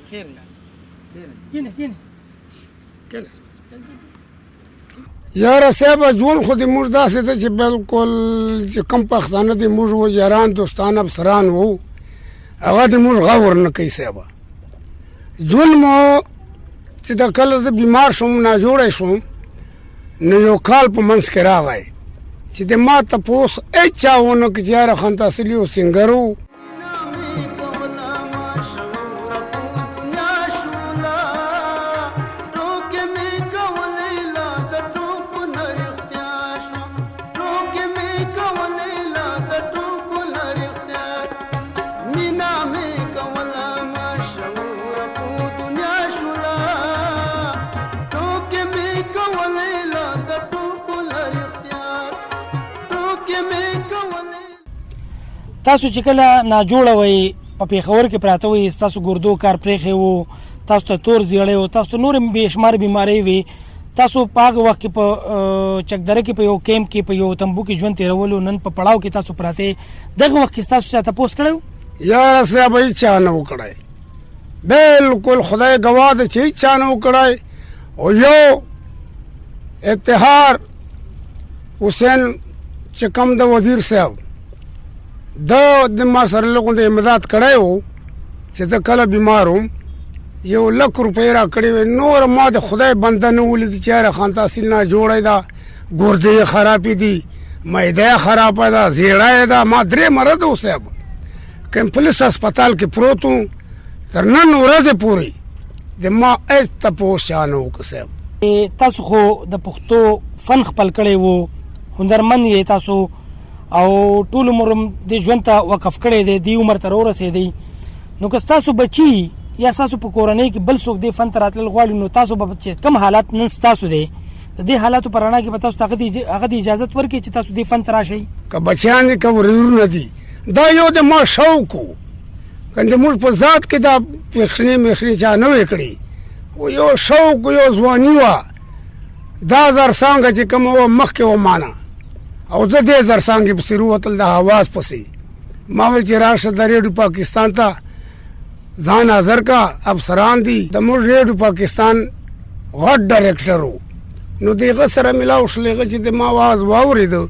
خیر دی، کینه کینه. یاره صاحب، ژوند خو د موږ داسې ده چې بالکل چې کم پښتانه د موږ و یاران، دوستان، افسران وو، هغه د موږ غور نه کوي صاحب. ژوند مو چې د کله زه بیمار شوم، ناجوړی شوم، نو یو کال په منځ کې راغی چې د ما تپوس هېچا ونه کړ چې یاره خان تحصیل یو سنګر و. تاسو چې کله ناجوړه وئ، په پېښور کې پراته وئ، تاسو ګردو کار پرېښی وو، تاسو ته تور زیړی وو، تاسو ته نورې بې شمار بیمارۍ وې، تاسو په هغه وخت کې په چکدره کې په یو کیمپ کې په یو تمبو کې ژوند تېرولو، نن په پړاو کې تاسو پراته، دغه وخت کې تاسو چا تپوس کړی؟ یاره صاحب، هېچا نه و کړی، بالکل خدای ګواه ده چې هېچا نه و کړی. او یو افتخار حسین چې کوم د وزیر صاحب دا د ما سره لږ د امداد کړی وو چې زه کله بیمار وم، 1 لک روپۍ را کړې وې. نور ما د خدای بنده نه ولید چې یاره خان تحصیل نه جوړی ده، ګردې یې خرابې دي، معده یې خرابه ده، زیړه یې ده. ما درې مرض و صاحب، کمپلیس هسپتال کې پروت وم، تر نن ورځې پورې د ما هېڅ تپوس چا نه وکړ صاحب. تاسو خو د پښتو فن خپل کړی وو، هنرمند یې تاسو او ټول عمر هم د ژوند ته وقف کړی دی، دی عمر ته ورسېدی، نو که ستاسو بچي یا ستاسو په کورنۍ کې بل څوک دې فن ته راتلل غواړي، نو تاسو به چې کوم حالات نن ستاسو دی، د دې حالاتو په رڼا کې به تاسو ته هغه د اجازه ورکړي چې تاسو دې فن ته راشئ؟ که بچیان دي، که ورورونه دي، دا یو د ما شوق و. کنده موږ په ذات کې دا پېښنې مېښنې چا نه وې کړې، و یو شوق، یو ځواني وه. دا زرڅانګه چې کومه وه مخکې وه مانه، او زه دې زرڅانګې پسې وروتل، د اواز پسې. ما ویل چې راشه د ریډیو پاکستان ته ځان حاضر کا، افسران دي. د موږ ریډیو پاکستان غټ ډایرکټر و، نو دغه سره ملاو شول. هغه چې د ما اواز واورېده،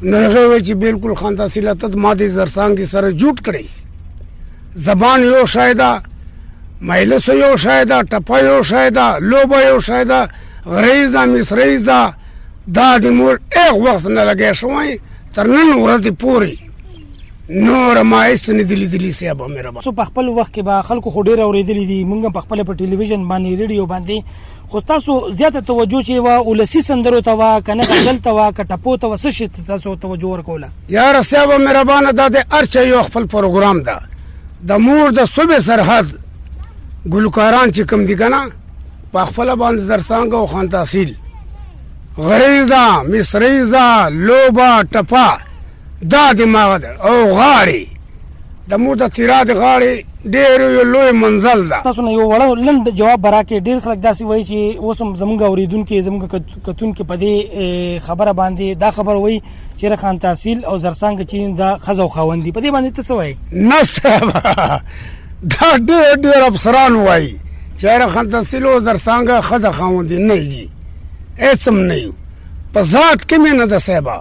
نو هغه وویل چې بالکل خان تحصیل، ته ما دې زرڅانګې سره جوټ کړې. زبان یو شی ده، مجلس یو شی ده، ټپه یو شی ده، لوبه یو شی ده، غریزه مصریزه. دا د مور هغه وخت نه لګی شوی تر نن ورځې پورې، نور ما هېڅ نه دي لیدلي صاحب مهربان. سو په خپل وخت کې به خلکو خو ډېر اورېدلي دي، مونږ هم په خپله په ټلویزیون باندې، ریډیو باندې، خو تاسو زیاته توجه چې وه ولسي سندرو ته وه که نه غزل ته وه که ټپو ته وه، څه شي ته تاسو توجه ورکوله؟ یاره صاحب مهربانه، دا د هر چا یو خپل پروګرام ده. د مور د صوبې سرحد ګلوکاران چې کوم دي که نه، په خپله باندې زرڅانګه او خان تحصیل غریزه مصریزه لوبه ټپه دا دماغ ده او غاړې د مور د تیرا د غاړې ډېر یو لوی منزل ده. تاسو نه یو وړه لنډ جواب به راکړئ. ډېر خلک داسې وایي چې اوس هم زمونږ اورېدونکي، زمونږ کتونکي په دې خبره باندې دا خبره وایي چې خان تحصیل او زرڅانګه چې دا ښځه او خاوند دي، په دې باندې ته څه وایې؟ نه صاحب، دا ډېر ډېر افسران وایي چې یاره خان تحصیل او زرڅانګه ښځه خاوند دي. نه جي، هېڅ هم نه یو. په ذات کې مې نه ده صاحبه،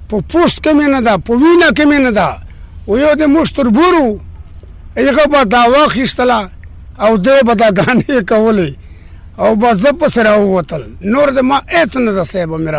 په پوست کې مې نه ده، په وینه کې مې نه ده. او یو د موږ تربور و، هغه به دا واخیستله او دی به دا ګانې کولې او به زه پسې راووتل. نور د ما هېڅ نه ده صاحب مهربان.